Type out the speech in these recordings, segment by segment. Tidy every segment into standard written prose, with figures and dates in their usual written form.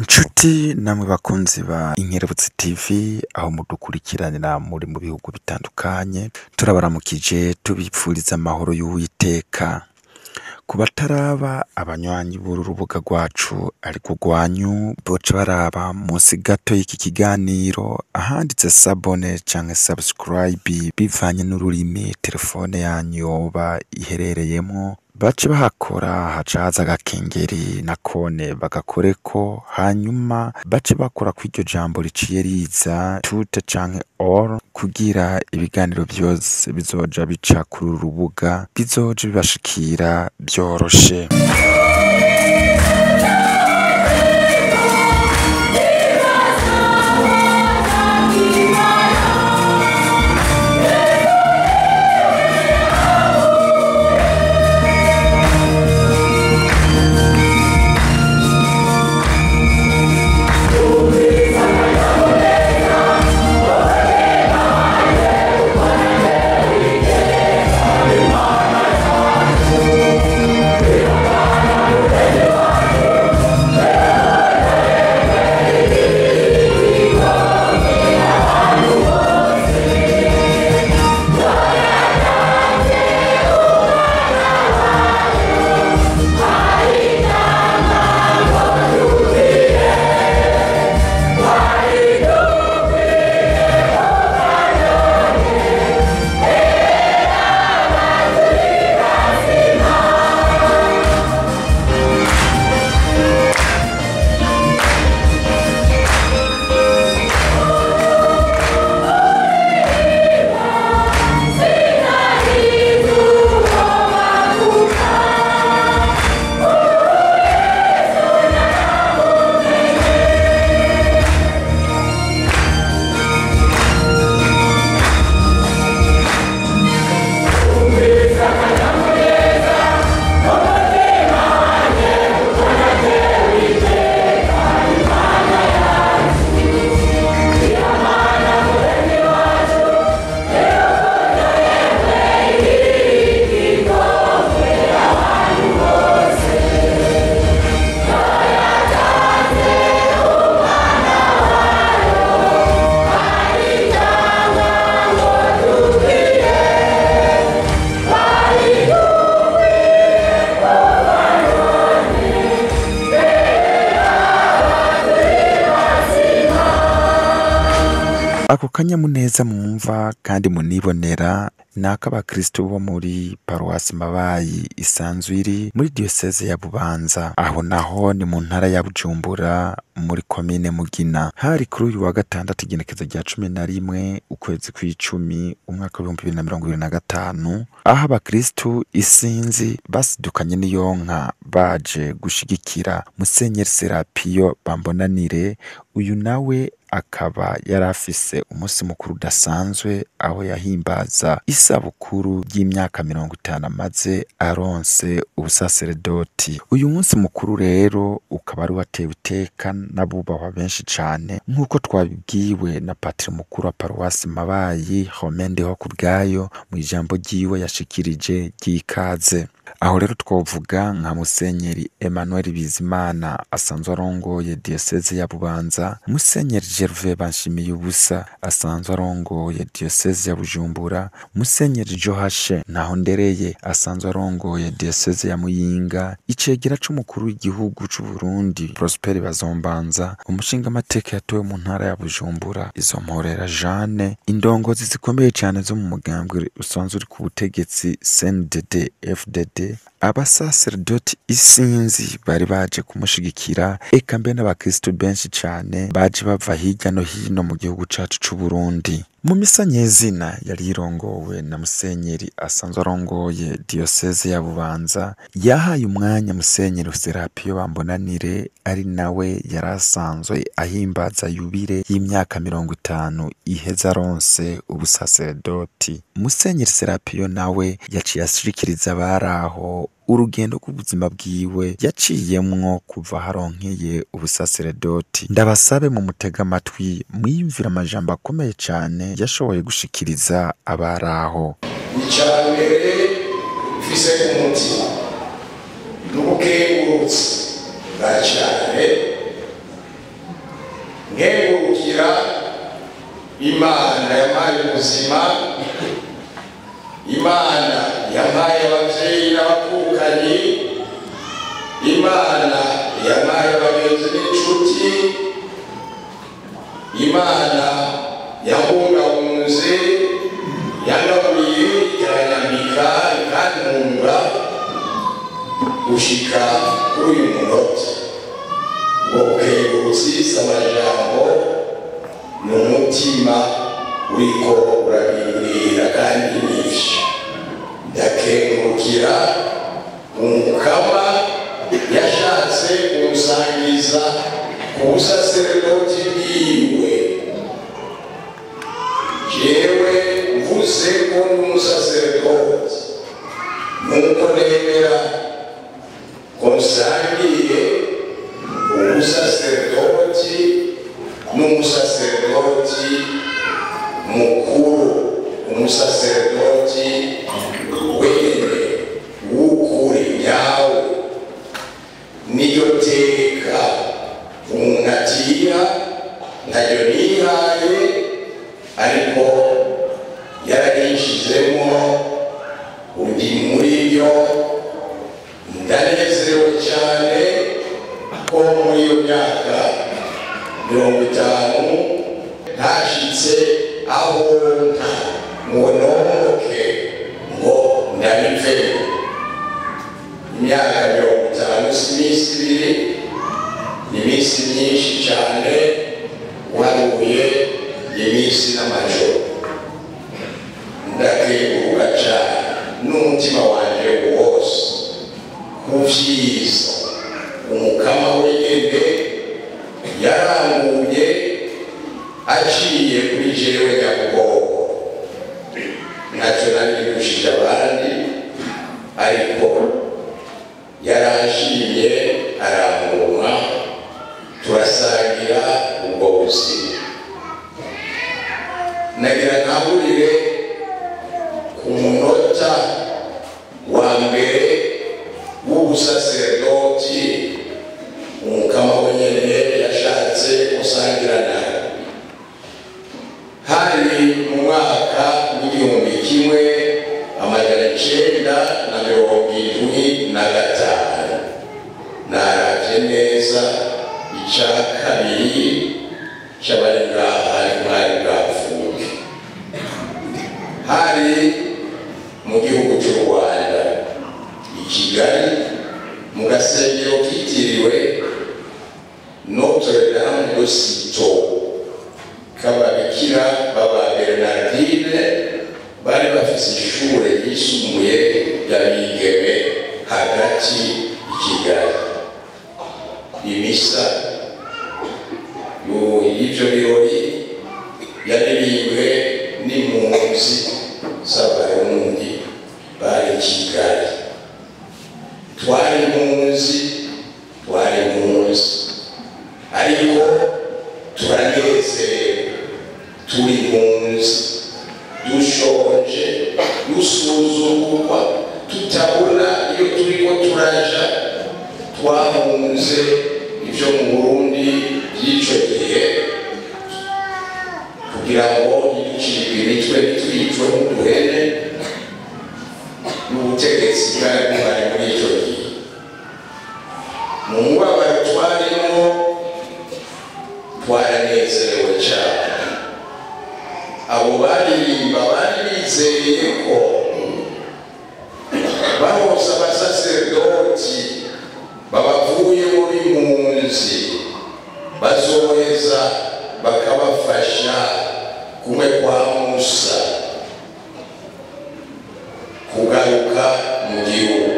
Nshuti namwe bakunzi ba Inkerebutsi TV aho mudukurikiranira muri mu bihugu bitandukanye, turabaramukije tubipfuriza amahoro y'Uwiteka. Ku bataraba abanywanyi b'uru rubuga rwacu ariko rwanyu, boca baraba munsi gato y'iki kiganiro ahanditse s'abonner canke subscribe bivanye n'ururimi telefone yanyu yoba iherereyemwo, bace bahakora haca haza agakengeri nakone bagakoreko, hanyuma bace bakora kw'iryo jambo riciye riza toutes canke all kugira ibiganiro vyose bizoja bica kuri uru rubuga bizoje bibashikira vyoroshe. Ako kanyamuneza mwumva kandi munibonera ni ak'abakristo bo muri paruwasi Mabayi isanzwe iri muri diyoseze ya Bubanza, aho naho ni mu ntara ya Bujumbura muri komine Mugina. Hari kuri uyu wa gatandatu igenekezo rya 11 ukwezi kw'icumi umwaka w'2025, aho abakristo isinzi basidukanye n'iyonka baje gushigikira Musenyeri Serapiyo Bambonanire. Uyu nawe akaba yarafise umunsi mukuru udasanzwe aho yahimbaza isabukuru ry'imyaka 50 amaze aronse ubusaseredoti. Uyu munsi mukuru rero ukaba ari watewe iteka n'abubahwa benshi cane nk'uko twabibwiwe na patiri mukuru wa paruwasi Mabayi Romain Ndihokubwayo mu ijambo ryiwe yashikirije ry'ikaze. Aho rero twovuga nka Musenyeri Emmanuel Bizimana asanzwe arongoye diyoseze ya Bubanza, Musenyeri Gervais Banshimiyubusa asanzwe arongoye diyoseze ya Bujumbura, Musenyeri Johashe Ntahondereye asanzwe arongoye diyoseze ya Muyinga, icegera c'umukuru w'igihugu c'u Burundi Prosper Bazombanza, umushingamateka yatowe mu ntara ya Bujumbura Izomporera Jeanne, indongozi zikomeye cane zo mu mugambwe usanzwe uri ku butegetsi CNDD FDD, abasaserdoti isinzi bari baje kumushigikira, eka mbe n'abakristo benshi cane baje bava hirya no hino mu gihugu cacu c'u Burundi. Mu misa nyezina yari irongowe na Musenyeri asanzwe arongoye diyoseze ya Bubanza, yahaye umwanya Musenyeri Serapiyo Bambonanire ari nawe yari asanzwe ahimbaza yubire y'imyaka 50 iheze aronse ubusaseredoti. Musenyeri Serapiyo nawe yaciye ashikiriza abaraho urugendo rw'ubuzima bwiwe yaciyemwo kuva haronkeye ubusaseredoti. Ndabasabe mu mutega amatwi mwiyumvira amajambo akomeye cane yashoboye gushikiriza abaraho. Icambere mfise ku mutima n'ubukengurutsi bwa cane Imana yampaye ubuzima, Imana yampaye abavyeyi n'abavukanyi, Imana yampaye abagenzi n'inshuti, Imana yambungabunze, yangaburiye, ikanyambika, ikantunga gushika kuri uyu munota. Ubwo bukengurutsi si amajambo, ni umutima uriko urabibwira kandi nivyo. Ndakengurukira Umukama yashatse kumusangiza ku busaseredoti bwiwe. Jewe mvuze ko ndi umusaseredoti nuko nemera ko nsangiye ubusaseredoti n'umusaseredoti mukuru, umusaseredoti wenyene w'ukuri nyawe. Niryo teka umuntu atira, ntaryo nihaye, ariko yararinshizemwo undi muri byo. Ndanezerewe cyane ko muri iyo myaka 50 ntashitse aho nta ngo nomoke ngo ndabivemo. Imyaka 50 si iminsi ibiri, ni iminsi myinshi cyane, waruye iminsi n'amajoro. Ndakenguruka cyane n'umutima wanje wose ku vyiza Umukama wenyene yaranguye aciye kuri jewe Nyabugogo. Ntacyo nari ndushije abandi, ariko yaranshimye aranguma, turasangira ubwo buzima. Nagira ntangurire ku munota wa mbere w'ubusaseredoti Umukama wenyene yashatse gusangira nawe. Hari mu mwaka w'1975. Naravye neza ica kabiri c'abari ngaha mwari bwapfuye. Hari mu gihugu c'u Rwanda, i Kigali, mu gasengero kitiriwe Notre Dame de Citeaux k'ababikira b'aba Bernardine bari bafise ishure ryisumbuye ry'abigeme hagati i Kigali. Imisa y'ivyo birori yaririmbwe n'impunzi z'Abarundi bari i Kigali. Twari impunzi, twari impunzi, ariko turanezerewe. Turi impunzi, dushonje, dusuzugurwa, tutabona iyo turiko turaja. Twahunze ivyo mu Burundi by'ico gihe kugira ngo ntiducibwe imitwe, ntitwicwe nk'uduhene n'ubutegetsi bwari buhari muri ico gihe. Mu mubabaro twarimwo twaranezerewe cane. Abo baririmba bari bizeye ko baronse abasaseredoti babavuye muri mpunzi bazoheza bakabafasha kumwe kwa Musa kugaruka mu gihugu.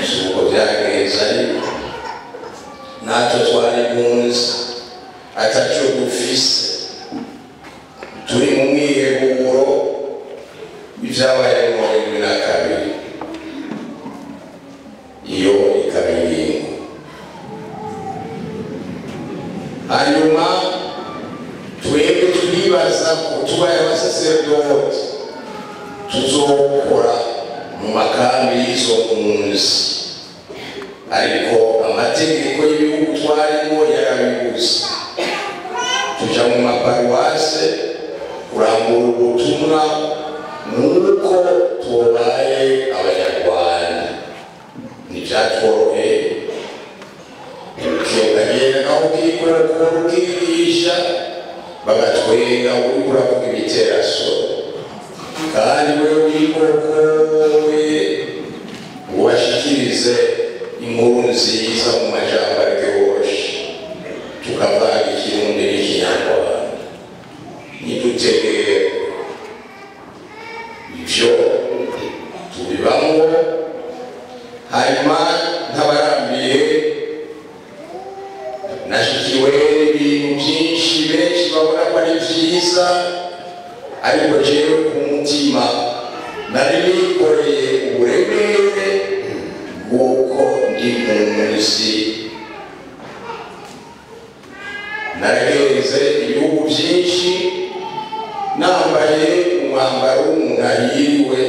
Si uko vyagenze, ariko natwe twari impunzi ataco dufise, turi mu mwiheburo w'ivyabaye mu 72. Iyo ikaba ingingo. Hanyuma twebwe turibaza ko tubaye abasaseredoti tuzokora mu makambi y'izo mpunzi, ariko amategeko y'ibihugu twarimo yarabibuze. Kuja mu maparuwase kurangura ubutumwa nuko tubaye abanyarwanda ntibyatworoheye. Ukagenda naho ukikora ukigisha bagatwenga uriko uravuga ibiteraso, kandi wewe wikokowe ubashikirize inkuru nziza mu majambo aryoshe, tukavanga ikirundi n'ikinyarwanda. Ntidutegere ivyo tubibamwo. Hanyuma ntabarambiye, nashikiwe ibintu byinshi benshi babona ko ari vyiza, ariko jewe ku mutima nari nikoreye uburemere bw'uko ndi impunzi. Naragenze ibihugu byinshi nambaye umwambaro w'umuntu ahiriwe,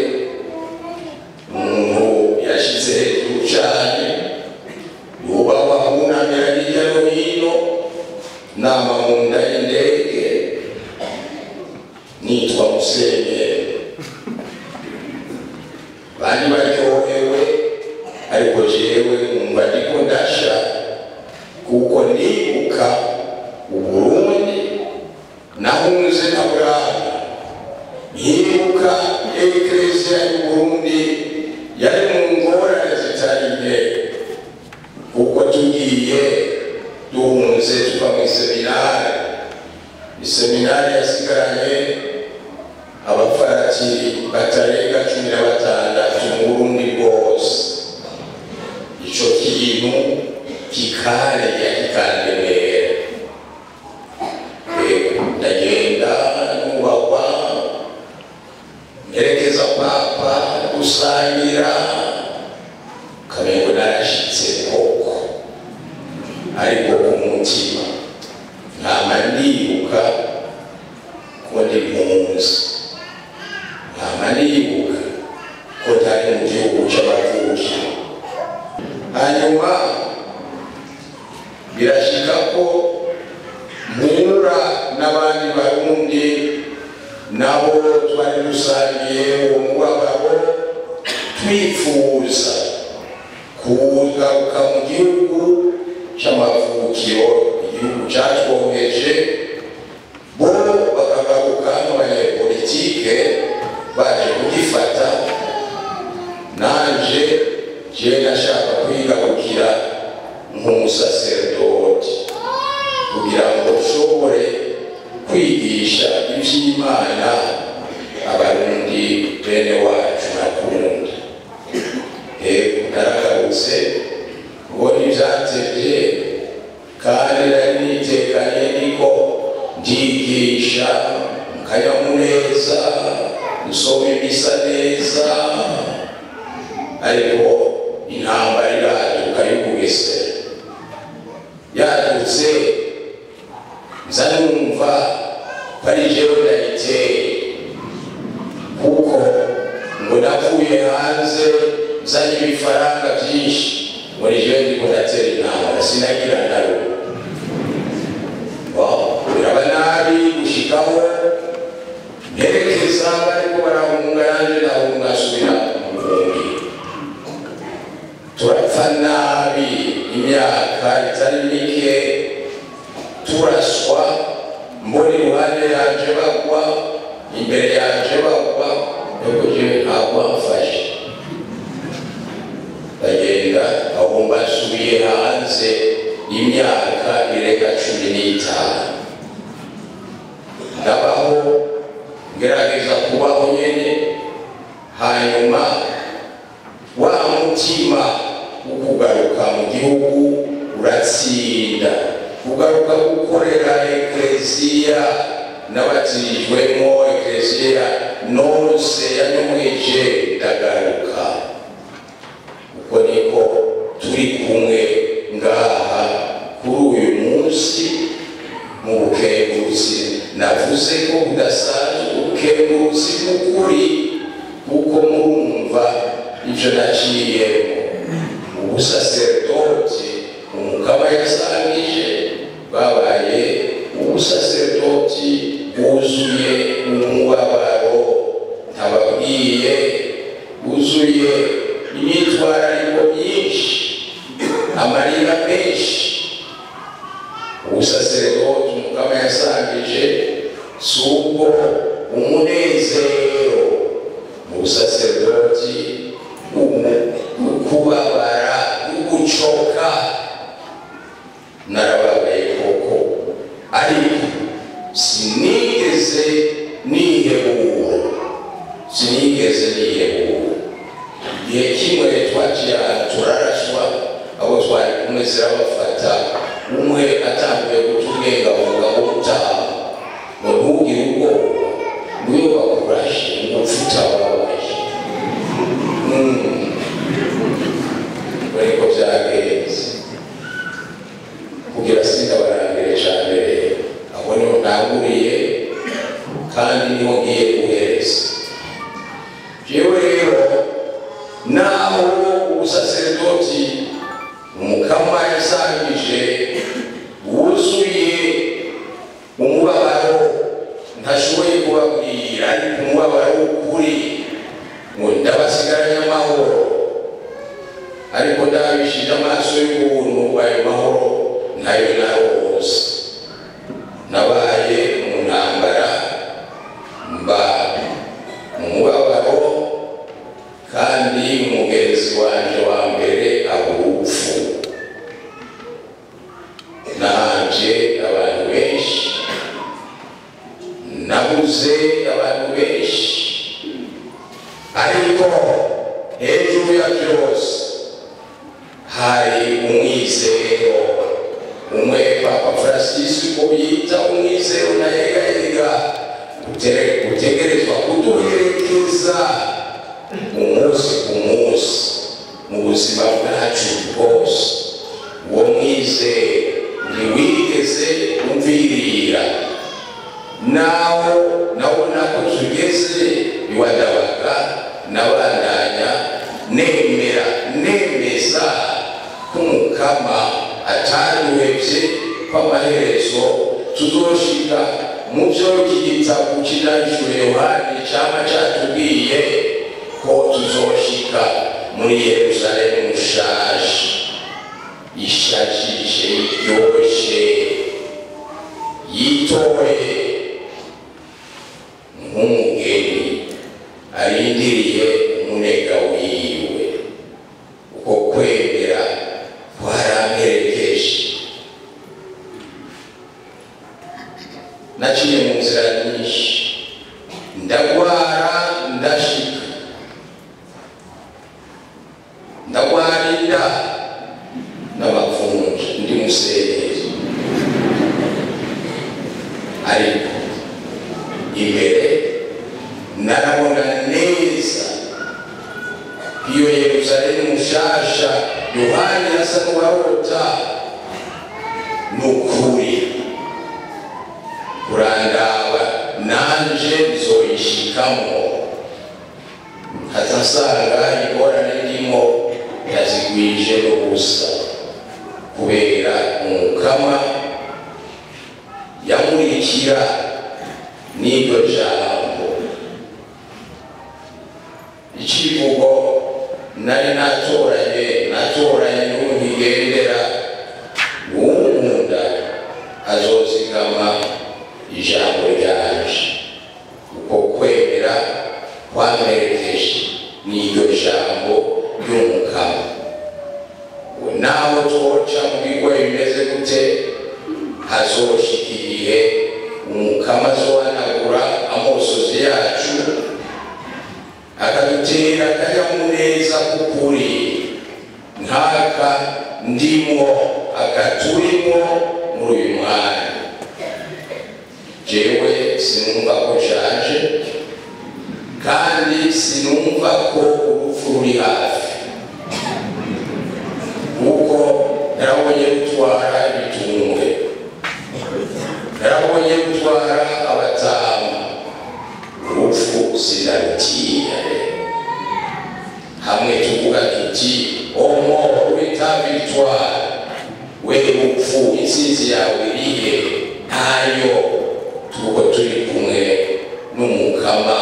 umuntu yashyize hejuru cyane, yubahwa wunamira hirya no hino, nama mu nda y'indege nitwa Musenyeri. Bari baryohewe, ariko jewe nkumva ndiko ndasha, kuko nibuka Uburundi nahunze na bwana, nkibuka Ekleziya y'Uburundi yari mu ngorane zitari nke, kuko tugiye duhunze tuva mu iseminari. Iseminari yasigaranye abafaratiri batarenga 16 mu Burundi bwose. Ico kintu kikareya kikandemera. Ndagenda nubahwa, mperekeza papa gusangira, kamengo narashitse koko, ariko ku mutima ntama ndibuka ko ndi impunzi, ntama ndibuka ko ntari mu gihugu c'amavukiro. Hanyuma birashika ko mpura n'abandi Barundi nabo twari dusangiye uwo mubabaro, twifuza kugaruka mu gihugu c'amavukiro, igihugu catwongeje, bo bakagaruka nk'abanyepolitike baje kugifata. Nanje je nashaka kwigarukira nk'umusaserdoti kugira ngo nshobore kwigisha ivy'Imana Abarundi bene wacu nakunda. Ego, naragarutse ngo ntivyatevye, kandi nari nitekanye, niko ndigisha mu kanyamuneza, nsoma imisa neza, ariko intambara iraduka y'Ubugesera. Yadutse nza numva ko ari jewe ndayiteye, kuko ngo navuye hanze nzanye ibifaranga byinshi, ngo ni jewe ndiko ndatera intambara. Sinagira naro, biraba nabi gushikaho mperekeza bariko barahunga, yanje ndahunga nsubira mu buhungiro. Turapfa nabi imyaka itari mike, turaswa, mbona iruhande yanje bagwa, imbere yanje bagwa, nuko jewe ntabwo amfashe. Ndagenda aho mbasubiye hanze imyaka irenga 15, ndabaho ngerageza kubaho nyene. Hanyuma wa mutima wo kugaruka mu gihugu uratsinda, kugaruka gukorera Ekleziya nabatirijwemo, Ekleziya nose yanyumwije, ndagaruka. Uko niko turi kumwe ngaha kuri uyu munsi mu bukengurutsi navuze ko budasanzwe, ubukengurutsi bw'ukuri, kuko murumva ivyo naciyemo. Ubusaserdoti umukama yasangije bwabaye Ubusaserdoti bwuzuye umubabaro, ntababwiye, bwuzuye imyitwarariko myinshi, amarira menshi. Ubusaserdoti Umukama yasangije si ubwo umunezero, ubusaserdoti ukubabara, ugucoka. Narababaye koko, ariko sinigeze nihebura, sinigeze nihebura. Igihe kimwe twaciye ahantu turarashwa, abo twari kumwe zirabafata, umwe atanguye guta ubwenge avuga ngo utaha, ngo ntugire ubwoba, ngo iyo bakurashe ngo upfe utababaye. Ariko byagenze kugira sindabarangire cane rero, aho niho ntanguriye kandi niho ngiye guhereza. Jewe rero naho ubusaserdoti Umukama yasangije wuzuye umubabaro ntashoboye kubabwira, ariko umubabaro w'ukuri, ngo ndabasigaranye amahoro, ariko ndabishije amaso y'ubuntu, ayo mahoro ntayo narose. Nabaye mu ntambara, mba mu mubabaro, kandi umugenzi wanje wa mbere aba urupfu. Nahambye abantu benshi, nabuze abantu benshi, ariko hejuru ya byose hari umwizero umwe Papa Francisco yita umwizero ntayegayega, utegerezwa kuduherekeza umunsi ku munsi mu buzima bwacu bwose. Uwo mwizero ntiwigeze umvirira, naho nabona ko tugeze iwadabaga, nabandanya nemera nemeza ko Umukama ataduhevye, ko amaherezo tuzoshika mu vyo iki gitabo c'Ivyanditswe Yohani cama catubwiye, ko tuzoshika muri Yerusalemu nshasha ishajije, iryoshe, yitoye nk'umugeni arindiriye umunega wiwe. Uko kwemera kwaramperekeje. Naciye mu nzira nyinshi, ndagwara, ndashika ndagwara inda n'amavunja, ndi musenyeri, ariko imbere narabona neza iyo Yerusalemu nshasha Yohani asa n'uwarota. Nukuri kurandaba nanje nzoyishikamo, nkazasanga ingorane ndimo ndazigwije n'ubusa, kubera Umukama yamurikira n'iryo jambo. Icivugo nari natoranye, natoranye n'ubu nkigendera: uwunkunda azozigama ijambo ryanje. Uko kwemera kwamperekeje n'iryo jambo ry'Umukama. Naho twoca mu bigoye bimeze gute, hazoshika igihe Umukama azohanagura amosozi yacu, akadutera akanyamuneza k'ukuri nk'aka ndimwo, akaturimo muri uyu mwanya. Jewe sinumva ko nshaje, kandi sinumva ko urupfu ruri hafi, kuko narabonye gutwara ibitungwe, narabonye gutwara abatama, urupfu sinarutinya. Rero hamwe tuvuga tuti: "Ô mort, où est ta victoire? We rupfu, intsinzi yawe irihe?" Ntayo, tuko turi kumwe n'Umukama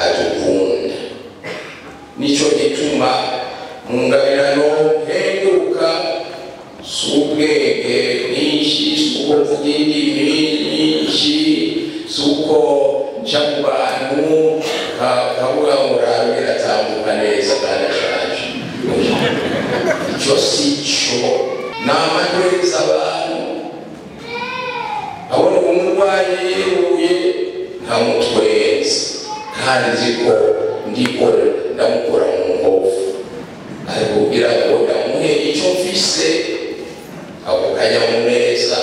adukunda. Nico gituma mu ngabirano nkenguruka, si ubwenge bwinshi, si uko mvuga indimi nyinshi, si uko nca mu bantu kavuga ngo urabe biratambuka neza kandi ashaje. Ico si co. Nama ntweza abantu, abona umurwayi yeruye nkamutwenza, kandi nzi ko ndiko ndamukora mu nkovu, ariko kugira ngo ndamuhe ico mfise, ako kanyamuneza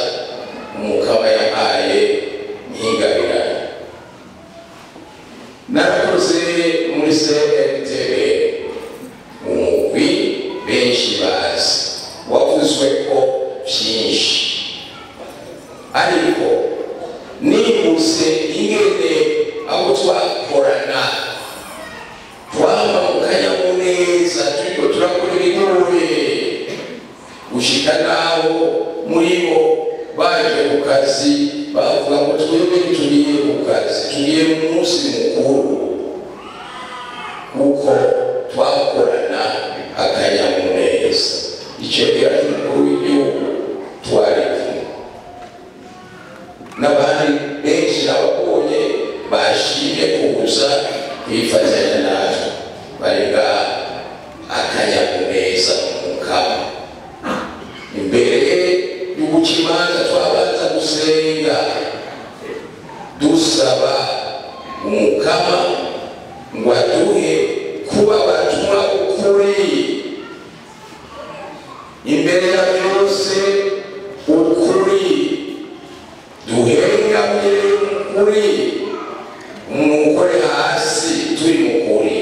Umukama yampaye nk'ingabirano. Narakoze muri CNTB, umugwi benshi bazi, wavuzwe ko vyinshi, ariko nibutse ingene abo twakorana twama mu kanyamuneza, turiko turakora ibigoye, gushika n'aho muri bo baje ku kazi bavuga ngo twebwe ntitugiye ku kazi, tugiye mu munsi mukuru, kuko twakorana akanyamuneza. Icegera cy'umukuru w'igihugu twari kumwe n'abandi benshi nababonye bashimye kuza kwifatanya natwe, bari ngaha. Akanyamuneza mu Mukama. Imbere y'uguca imanza twabanza gusenga, dusaba Umukama ngo aduhe kuba abatumwa ukuri imbere ya byose, ukuri duhengamire ukuri, umuntu ukore hasi turi mu kuri.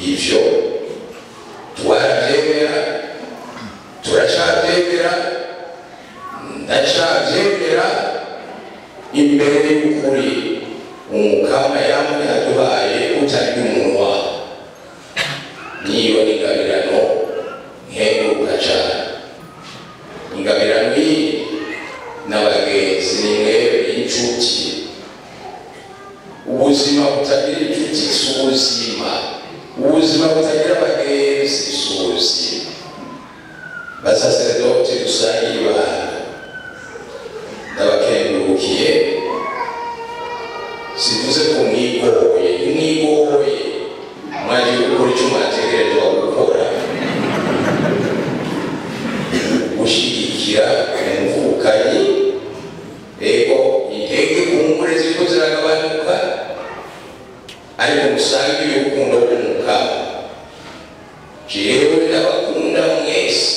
Ivyo twaravyemera, turacavyemera, ndacavyemera. Imbere y'ukuri Umukama yamwe yaduhaye utarya umunwa, niyo n'ingabirano nkenguruka cane. Ingabirano iyi n'abagenzi ni mwebwe inshuti. Ubuzima butagira inshuti si ubuzima, ubuzima butagira abagenzi si ubuzima. Basaseredoti dusangiye ibanga, ndabakengurukiye. Sivuze ko mwigoye, ntimwigoye, mwaje gukora icyo mwategerezwa gukora, gushyigikira umuvukanyi. Ego, intege kumbure ziriko ziragabanuka, ariko musange urukundo rw'Umukama. Jewe ndabakunda mwese,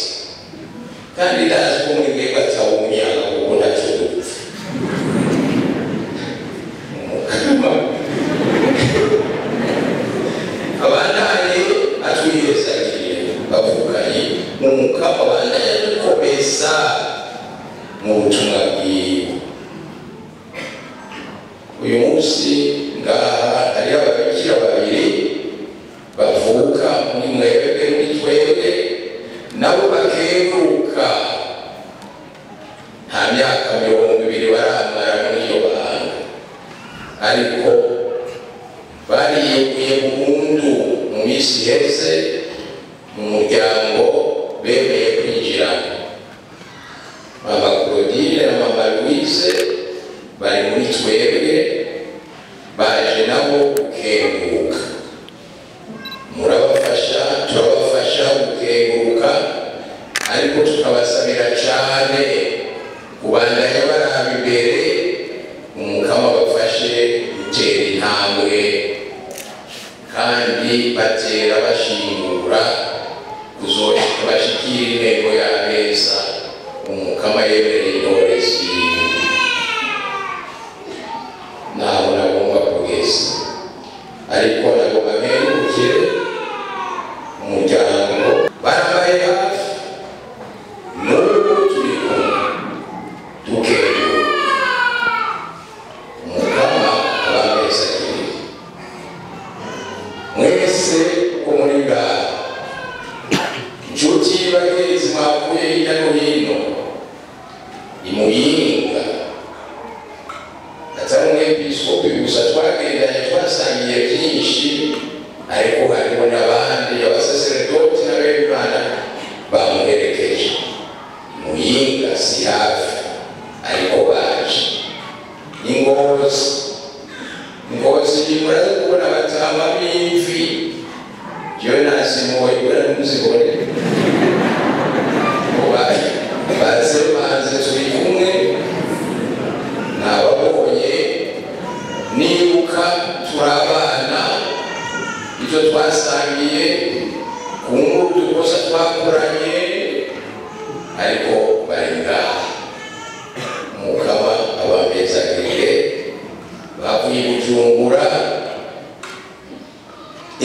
kandi ndazi ko muri mwebwe atawumyanga, kuko ntaco dupfa. Umukama abandanye atwihezagire. Bavukanye, Umukama abandanye adukomeza mu butumwa bwiwe. Uyu munsi ngaha hariho ababikira babiri bavuka muri mwebwe, muri twebwe, nabo bakenguruka. Nta myaka 20 baramara muri iyo banga, ariko bariyeguye burundu mu minsi iheze mu muryango bemeye kwinjiramo. Mama Claudine na Mama Louise bari muri twebwe, baje nabo gukenguruka. Murabafasha, turabafasha gukenguruka, ariko tukabasabira cane kubandanya baraba imbere, Umukama bafashe gutera intambwe, kandi batera bashingura kuzoshika bashikira intego y'abeza Umukama yemereye intore ziwe. Naho nagomba kugeza, ariko nagomba nkengurukire umuryango barambaye hafi, n'ubu turi kumwe tukenguruka. Umukama abamezagirire mwese uko muri ngaha. Inshuti bagenzi mwavuye hirya no hino, Baranzimoye kubera ntimuzibone, bazemanze turi kumwe, nababonye, nibuka turabana ibyo twasangiye, ku nkuru dukosa twakoranye, ariko bari ngaha. Mukaba abamezagire bavuye i Bujumbura,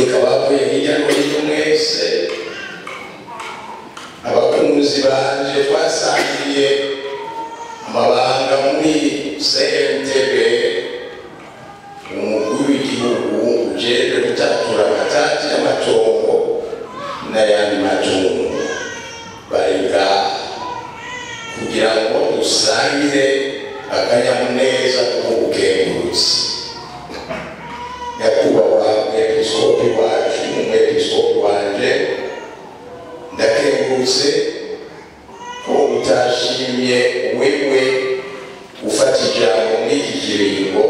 eka bavuye hirya no hino mwese, abakunzi banje twasangiye amabanga muri CNTB, umugwi w'igihugu ujejwe gutatura amatati y'amatongo n'ayandi matungo, bari ngaha kugira ngo dusangire akanyamuneza k'ubukengurutsi. Nyakubahwa umwepiskopi wacu, umwepiskopi wanje, ndakengurutse ko utashimye wewe gufata ijambo muri iki kiringo,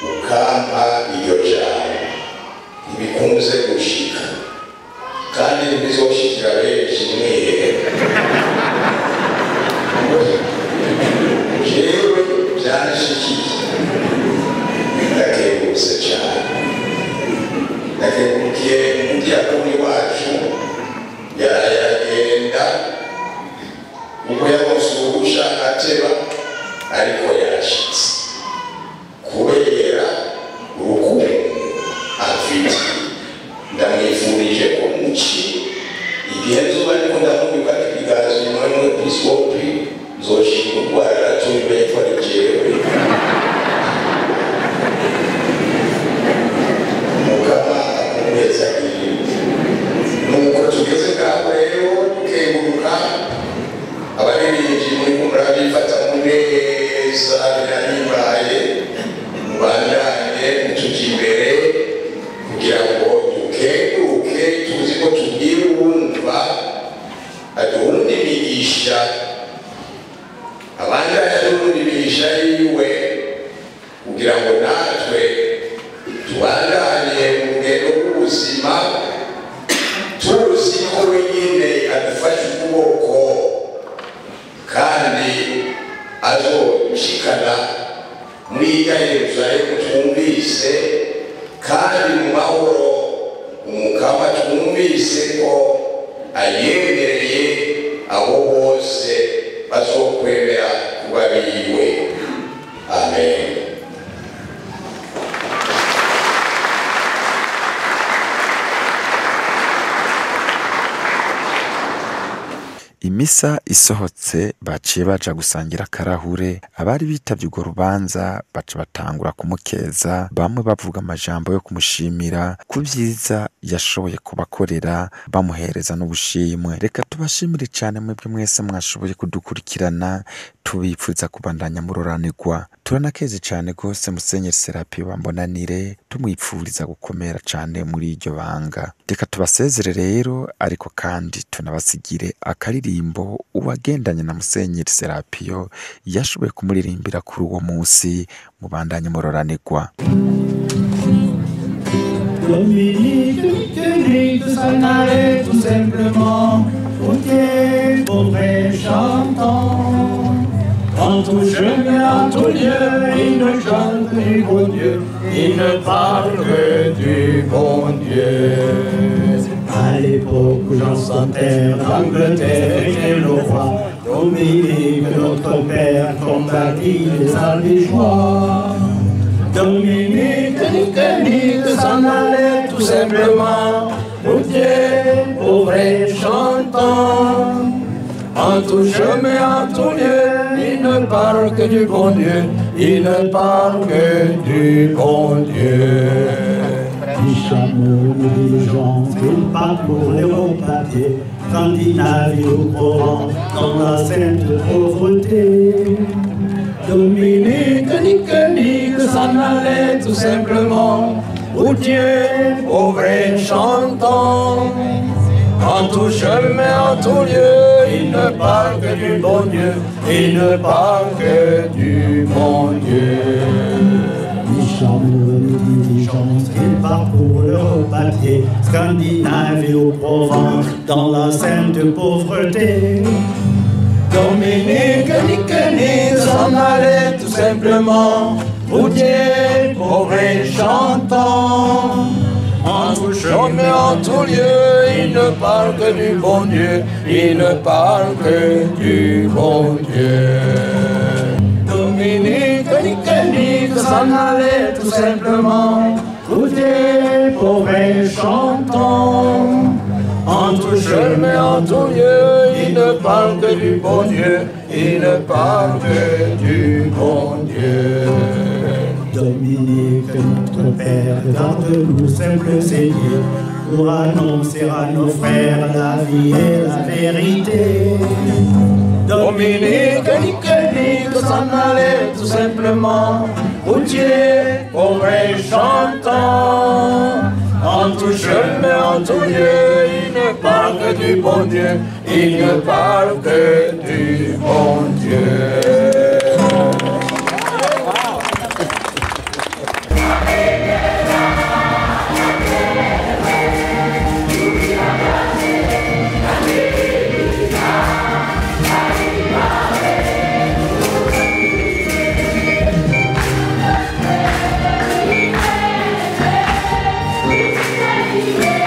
ukampa iryo jambo. Ntibikunze gushika kandi ntibizoshikira benshi mwihehe. Jewe byanshikiye, ndakengurutse cyane. Ndakengurukiye umudiyakoni wacu yarayagenda kuko yaronse uruhusha ateba, ariko yashitse kubera urukundo afite. Ndamwifurije ko muci igihe nzoba ariko ndamubika ibiganza inyuma y'umwepiskopi, nzoshinga urwara gato ko ari jewe. Mukama akumwezagire. Nuko tugeze ngaho rero dukenguruka abaririmbyi muri murabifata neza, birahimbaye, mubandanye mutujya imbere kugira ngo dukenguruke, tuzi ko tubwira uwumva aduhunda imigisha, abandanye aduhunda imigisha yiwe, kugira ngo natwe tubandanye mu rugendo rw'ubuzima, tuzi ko wenyine adufashe ukuboko kandi azodushikana muri irya Yerusalemu twumvise, kandi mu mahoro umukama twumvise ko ayemereye abo bose bazokwemera kuba biwe. Amen. Imisa isohotse baciye baja gusangira akarahure, abari bitavye urwo rubanza baca batangura kumukeza, bamwe bavuga amajambo yo kumushimira ku vyiza yashoboye kubakorera, bamuhereza n'ubushimwe. Reka tubashimire cane mwebwe mwese mwashoboye kudukurikirana, tubipfuza kubandanya muroranirwa. Turanakeze cane gose Musenyeri Serapiyo Bambonanire, tumwipfuriza gukomera cane muri iryo banga. Reka tubasezere rero, ariko kandi tunabasigire akaririmbo uwagendanye na Musenyeri Serapiyo yashoboye kumuririmbira kuri uwo munsi. Mubandanye muroranirwa. Dominique, Dominique s'en allait tout simplement, routier, pauvre et chantant. En tout chemin, en tout lieu, il ne chante du bon Dieu, il ne parle que du bon Dieu. À l'époque où Jean sans terre d'Angleterre était le roi, Dominique, notre père, combattit les Albigeois. Dominique, Dominique s'en allait tout simplement, routier, pauvre et chantant. En tout chemin, en tout lieu, il ne parle que du bon Dieu, il ne parle que du bon Dieu. Les chameaux, les diligents, ils partent pour les repapiers, Scandinavie ou Provence, dans la sainte pauvreté. Dominique, Nique, Nique s'en allait tout simplement, routier, pauvre et chantant. En tout chemin, en tout lieu, il ne parle que du bon Dieu, il ne parle que du bon Dieu. Les chameaux, les diligence, il parcourt l'Europe à pied, Scandinave et au Provence, dans la sainte pauvreté. Dominique, nique, nique, s'en allait tout simplement, routier, pauvre et chantant. En tout chemin, en tout lieu, il ne parle que du bon Dieu, il ne parle que du bon Dieu. Dominique, nique, nique, s'en allait tout simplement, routier, pauvre et chantant. En tout chemin, en tout lieu, il ne parle que du bon Dieu, il ne parle que du bon Dieu. Dominique, notre Père, garde-nous simples Seigneur, pour annoncer à nos frères la vie et la vérité. Dominique, nique, nique, s'en allait tout simplement, routier, pauvre et chantant. En tout chemin, en tout lieu, il ne parle que du bon Dieu, il ne parle que du bon Dieu. Thank you.